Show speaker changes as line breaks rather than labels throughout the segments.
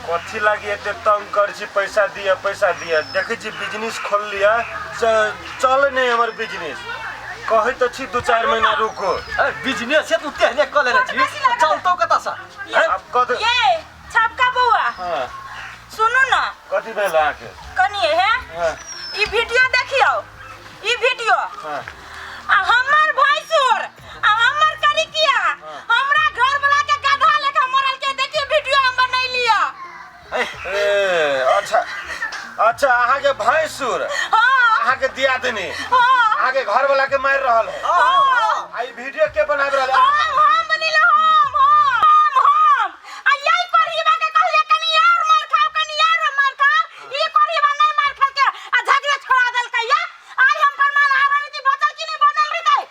कथी लागी एते तंग कर छी पैसा दिअ पैसा दिअ देखै छी बिजनेस खोल लिअ से चल नहि हमर बिजनेस कहै तऽ छी 2-4 महीना रुको
ए बिजनेस से तू तेहने कऽ लेने छी
बेसी लागल।
चलतौ कतऽसँ हैं?
आब कथी
ये छपका बौआ
हाँ
सुनू ना
कथी भेल अहाँके
कनिए हे
हाँ
ई वीडियो देखियौ ई वीडियो
हाँ
आ हमर भैंसुर आ हमर करिकिया हमरा घर वाला के गधा लेखा मरल के देखिए वीडियो हम बनैलिया
ए अच्छा अच्छा अहाँके भैंसुर
हां
अहाँके दियादनी
हां
अहाँके घर वाला के मारि रहल है
हां
आ ई वीडियो के बनाबि रहल है
हम हम बनेलो हम हम हम आ यही कोरीबा के कहलिए कनी यार मार खाओ कनी यार मार खाओ ई कोरीबा नहीं मार खा के आ झगड़े छोड़ा देलकै या आई हम प्रमाण आ रही थी बचल की नहीं बनल रही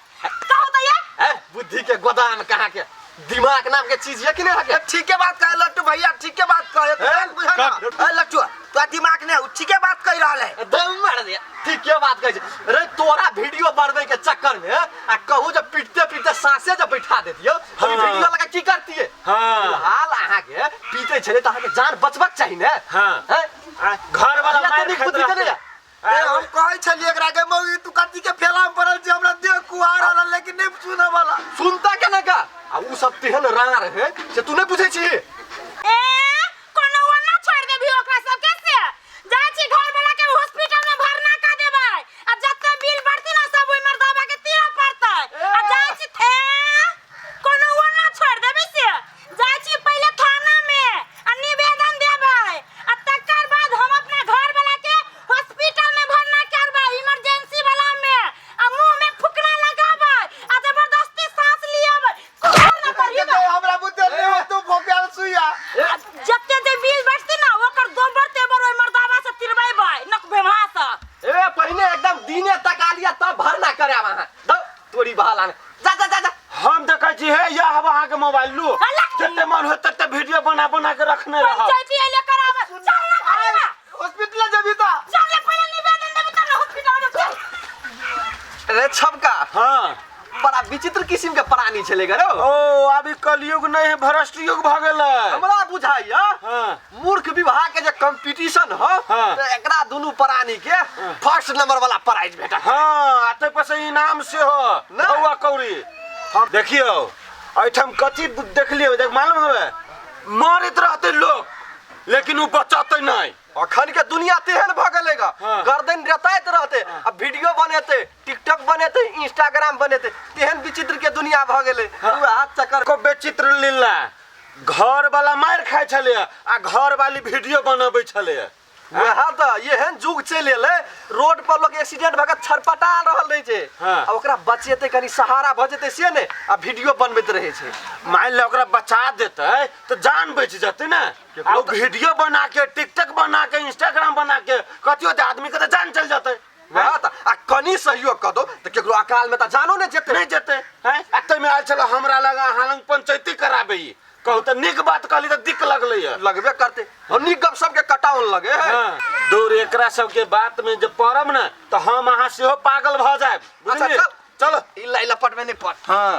कहू त या
ए बुद्धि के गोदाम कहाँ के दिमाग नाम के चीज है कि नहीं है
ठीके बात कहे लट्टू भैया ठीके बात कहे तू
ए,
बुझा ना
कट।
ए लट्टू तोरा दिमाग नहीं ठीके बात कह रहल है
दम मार दिया ठीक के बात कहै छै रे तोरा वीडियो बनबै के चक्कर में आ कहू जब पीटते पीटते सांसे जब बैठा देतियो हम
हाँ।
वीडियो लगा की करतिए
हाँ।
फिलहाल अहाँ के पीटे छले त अहाँ के जान बचबाक चाही ने
हाँ।
हैं?
आ, घर वाला
या तो
मारि
नीक
खाइत
बुद्धि
रहतै।
देने
ए, हम कहै छलियै एकरा के मौगी तू कथी के फेला में पड़ल छै हमरा देह कुहार रहल लेकिन नहीं सुने वाला
सुनता के ना का आ उ सब तेहन रार है से तू नहीं बुझै छी
ए कोनो ओना छोड़ देबी ओकरा सबके से जाइ छी घर वाला के हॉस्पिटल में भरना कर देबै आ जते बिल बढ़ती ना सब ओइ मर्दाबा के तीरा पड़तै आ जाइ छी ए कोनो ओना छोड़ देबी से जाइ छी पहिले थाना में आ निवेदन देबै आ तकर बाद हम अपना घर वाला के हॉस्पिटल में भरना करबै इमरजेंसी वाला में आ मुंह में फुकना लगाबै आ जबरदस्ती सांस लियाबै कुहर ना करियबै
हमरा बुद्धि नहीं हो तू भोकाल सुइया
जते जे बिल बढ़तै ना ओकर दोबर तेबर ओइ मर्दाबा से तिरबेबै नक बेमा से
ए पहिने एकदम दिने तका लिया तब भरना करे आब अहाँ दौ तोरी बहाल आने जा जा जा जा
हम देखै छी हे यह हवा अहाँके मोबाइल लू
अल्लाह!
जते मन हो तते वीडियो बना बना के रखने रहब
पंचायती एले करावे चल ना करीबा
हॉस्पिटल जेबी त
चल ले पहिले निवेदन देबी तब ना हॉस्पिटल में चल
रे छबका
हाँ
बड़ा विचित्र किस्म के प्राणी छलै गे रौ
ओ अभी कलयुग नहीं है भ्रष्ट युग भऽ गेलै
हमरा बुझाइया
हाँ
मूर्ख विवाह के जे कंपटीशन हो
हाँ।
तऽ एकरा दुनू प्राणी के फर्स्ट नंबर वाला प्राइज भेटत
हाँ आ ताहि पर से इनाम सेहो
नहि।
कौआ कौड़ी हम देखियौ एहिठाम कथी देखलियौ देख मालूम हवे मरैत रहतै लोक लेकिन ओ बचतै नहि
अखन के दुनिया तेहन भऽ गेलै गा
हाँ।
गर्दन रताइत रहते आ वीडियो बनेते टिकटॉक बनेते इंस्टाग्राम बनेते तेहन विचित्र के दुनिया भऽ गेलै
हाँ।
वएह चक्कर
को विचित्र लीला घर वाला मारि खाइ छलै आ घर वाली वीडियो बनबै छलै
वएह तऽ एहन जुग चलि एलै रोड पर लोग एक्सीडेंट भऽ के छटपटा रहल रहै छै
हाँ।
आ ओकरा बचेतै कनि सहारा भऽ जेतै से नहि आ वीडियो बनबैत रहै छै
मानि ले ओकरा बचा देतै तऽ जान बचि जेतै ने आ ओ वीडियो बना के टिकटॉक बना के इंस्टाग्राम बना के कथियो तऽ आदमी के तऽ जान चलि जेतै
वएह तऽ आ कनि सहयोग कऽ दो तऽ केकरो अकाल में तऽ जानो नहि जेतै
नहि जेतै हैं आ ताहिमे आयल छलै हमरा लग अहाँ लग पंचायती कराबै ई। कहू तऽ नीक बात कहली तऽ दिक्क लगलै ये
लगबे करते और नीक गप सबके कटाउन लगे है
हाँ, दूर एकरा सबके बात में जब पड़ब ने तऽ हम अहाँ सेहो पागल भऽ जायब
अच्छा
बुझलियै
चल
चलो
ई लाई लपट में नहीं पड़
हाँ